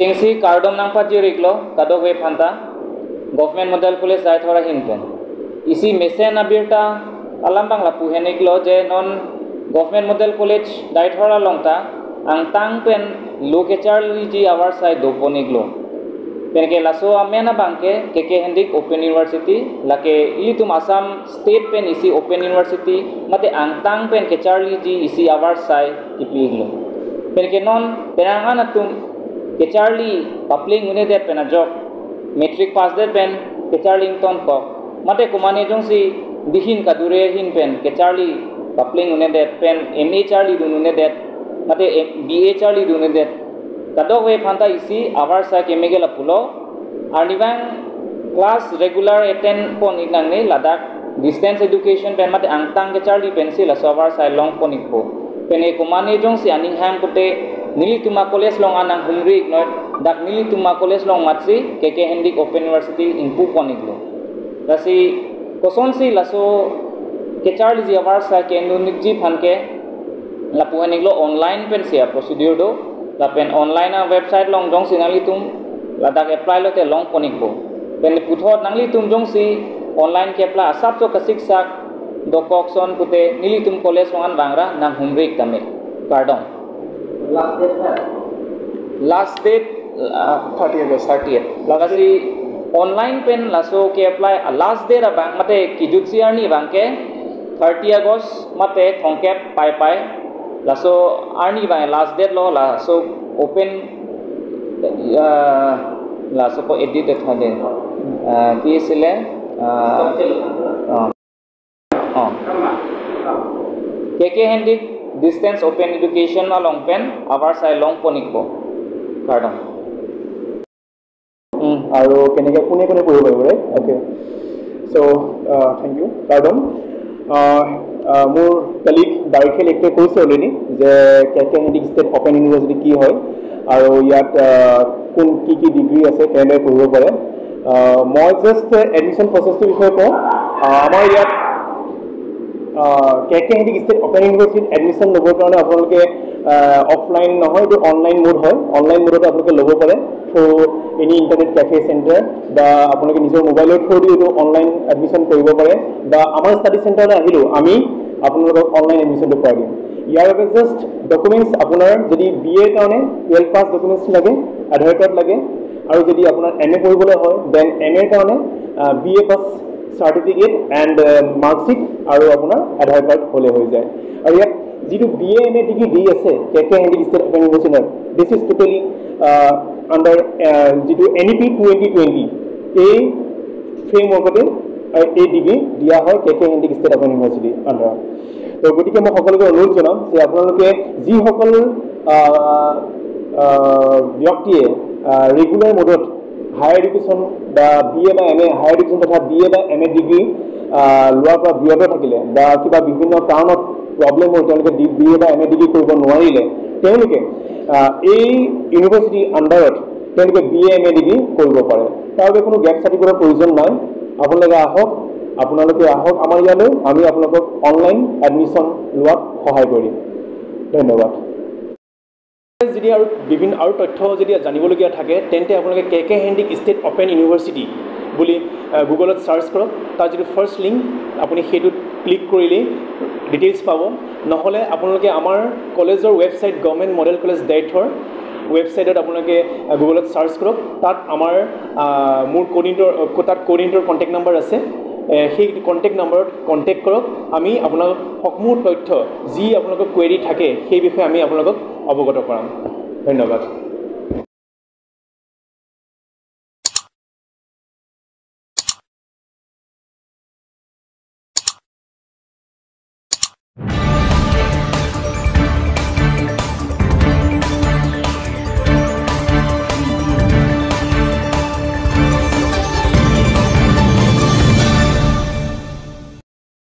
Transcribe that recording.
Singsi kardom nang pajiriklo kadok we phanta Government Model College Daithora hinpen isi mesen abirta alambang la puheniklo je non Government Model College Daithora longta ang tang pen lokechar ji our side doponiklo penke laso amena bangke KK Handique Open University lake ilitum Assam State pen isi Open University mate ang tang pen ke charli ji isi our side kipiglo penke non penangan atum ke charli papling une det pena jok matric pass det pen ke charling ton kok mate kumane jong si dihin kadure hin pen ke charli papling une det pen MA charli dun une det mate BA charli dun une det kadok we phanta isi our sa kemege la pulo arnibang class regular attend pon iknang ne ladak distance education pen mate angtang ke charli pen si la so our sa long pon ikpo pen e kumane jong si aning ham kote nili tuma college long anang humri iknoy dak nili tuma college long matsi KK Handique Open University ingpu pon iklo lasi koson si laso ke charli ji our sa ke nunik ji phanke la puhen iklo online pen sia procedure do la pen online a website long jong si nangli tum ladak apply lo te long ponik bo pen puthot nangli tum jong si online ke apply asap to kasik sak dokokson kute nili tum college wangan bangra nang humrik tame kardong last date last date 30 August 30th lagasi online pen laso ke apply last date abang mate kijutsi arni bangke 30 August mate thongkep pai pai laso arni bang last date lo laso open laso ko edit thade ki sile KK Handique Distance Open Education along pen our sai long ponikbo kardong আৰু কেনেকৈ কোনে কোনে পঢ়িব পাৰিব, right? Okay, so thank you Kardong. মোৰ colleague দাৰিখেল একটোৱে কৈছে already যে কে কে Handique state open university কি হয় আৰু ইয়াত কোন কি কি ডিগ্ৰী আছে, কেনেদৰে পঢ়িব পাৰে। মই জাষ্ট এডমিশ্যন প্ৰচেছটোৰ বিষয়ে কওঁ। আমাৰ ইয়াত কে কে হেণ্ডিক ষ্টেট অ'পেন ইউনিভাৰ্চিটিত এডমিশ্যন ল'বৰ কাৰণে আপোনালোকে অফলাইন নহয়, এইটো অনলাইন মোড হয়। অনলাইন মোডতে আপোনালোকে ল'ব পাৰে through any internet cafe centre, বা আপোনালোকে নিজৰ মোবাইলৰ থ্ৰু দি এইটো অনলাইন এডমিশ্যন কৰিব পাৰে, বা আমাৰ ষ্টাডি চেণ্টাৰলৈ আহিলেও আমি আপোনালোকক অনলাইন এডমিশ্যনটো কৰাই দিম। ইয়াৰ বাবে জাষ্ট ডকুমেণ্টছ আপোনাৰ যদি বি এৰ কাৰণে 12 পাছ ডকুমেণ্টছ লাগে, আধাৰ কাৰ্ড লাগে, আৰু যদি আপোনাৰ এম এ পঢ়িবলৈ হয় then M এৰ কাৰণে B A pass certificate and marksheet আৰু আপোনাৰ আধাৰ কাৰ্ড হ'লে হৈ যায়। আৰু ইয়াত যিটো B A M A degree দি আছে কে কে হেণ্ডিক ষ্টেট অ'পেন ইউনিভাৰ্চিটিত, this is totally under যিটো NEP 2020 এই ফ্ৰেমৱৰ্কতে এই ডিগ্ৰী দিয়া হয় কে কে হেণ্ডিক ষ্টেট অ'পেন ইউনিভাৰ্চিটি আণ্ডাৰত। তো গতিকে মই সকলোকে অনুৰোধ জনাম যে আপোনালোকে যিসকল ব্যক্তিয়ে ৰেগুলাৰ মোডত হায়াৰ এডুকেশ্যন বা বি এ বা এম এ হায়াৰ এডুকেশ্যন তথা বি এ বা এম এ ডিগ্ৰী লোৱাৰ পৰা বিৰত থাকিলে বা কিবা বিভিন্ন কাৰণত প্ৰব্লেম হৈ তেওঁলোকে বি এ বা এম এ ডিগ্ৰী কৰিব নোৱাৰিলে, তেওঁলোকে এই ইউনিভাৰ্চিটিৰ আণ্ডাৰত তেওঁলোকে B A M A degree কৰিব পাৰে। তাৰ বাবে কোনো গেপ চাৰ্টিফিকেটৰ প্ৰয়োজন নাই। আপোনালোকে আহক আমাৰ ইয়ালৈ, আমি আপোনালোকক অনলাইন এডমিশ্যন লোৱাত সহায় কৰিম। ধন্যবাদ। যদি আৰু বিভিন্ন আৰু তথ্য যদি জানিবলগীয়া থাকে তেন্তে আপোনালোকে কে কে হেণ্ডিক ষ্টেট অ'পেন ইউনিভাৰ্চিটি বুলি গুগলত চাৰ্চ কৰক। তাৰ যিটো ফাৰ্ষ্ট লিংক আপুনি সেইটোত ক্লিক কৰিলেই ডিটেইলছ পাব। নহ'লে আপোনালোকে আমাৰ কলেজৰ ৱেবছাইট গভৰ্ণমেণ্ট মডেল কলেজ দায়িত্বৰ ৱেবছাইটত আপোনালোকে গুগলত চাৰ্চ কৰক। তাত আমাৰ মোৰ কোঅৰ্ডিনেটৰ, তাত কোঅৰ্ডিনেটৰ কণ্টেক্ট নাম্বাৰ আছে, সেই কণ্টেক্ট নাম্বাৰত কণ্টেক্ট কৰক। আমি আপোনালোক সমূহ তথ্য যি আপোনালোকৰ কুৱেৰি থাকে সেই বিষয়ে আমি আপোনালোকক অৱগত কৰাম। ধন্যবাদ।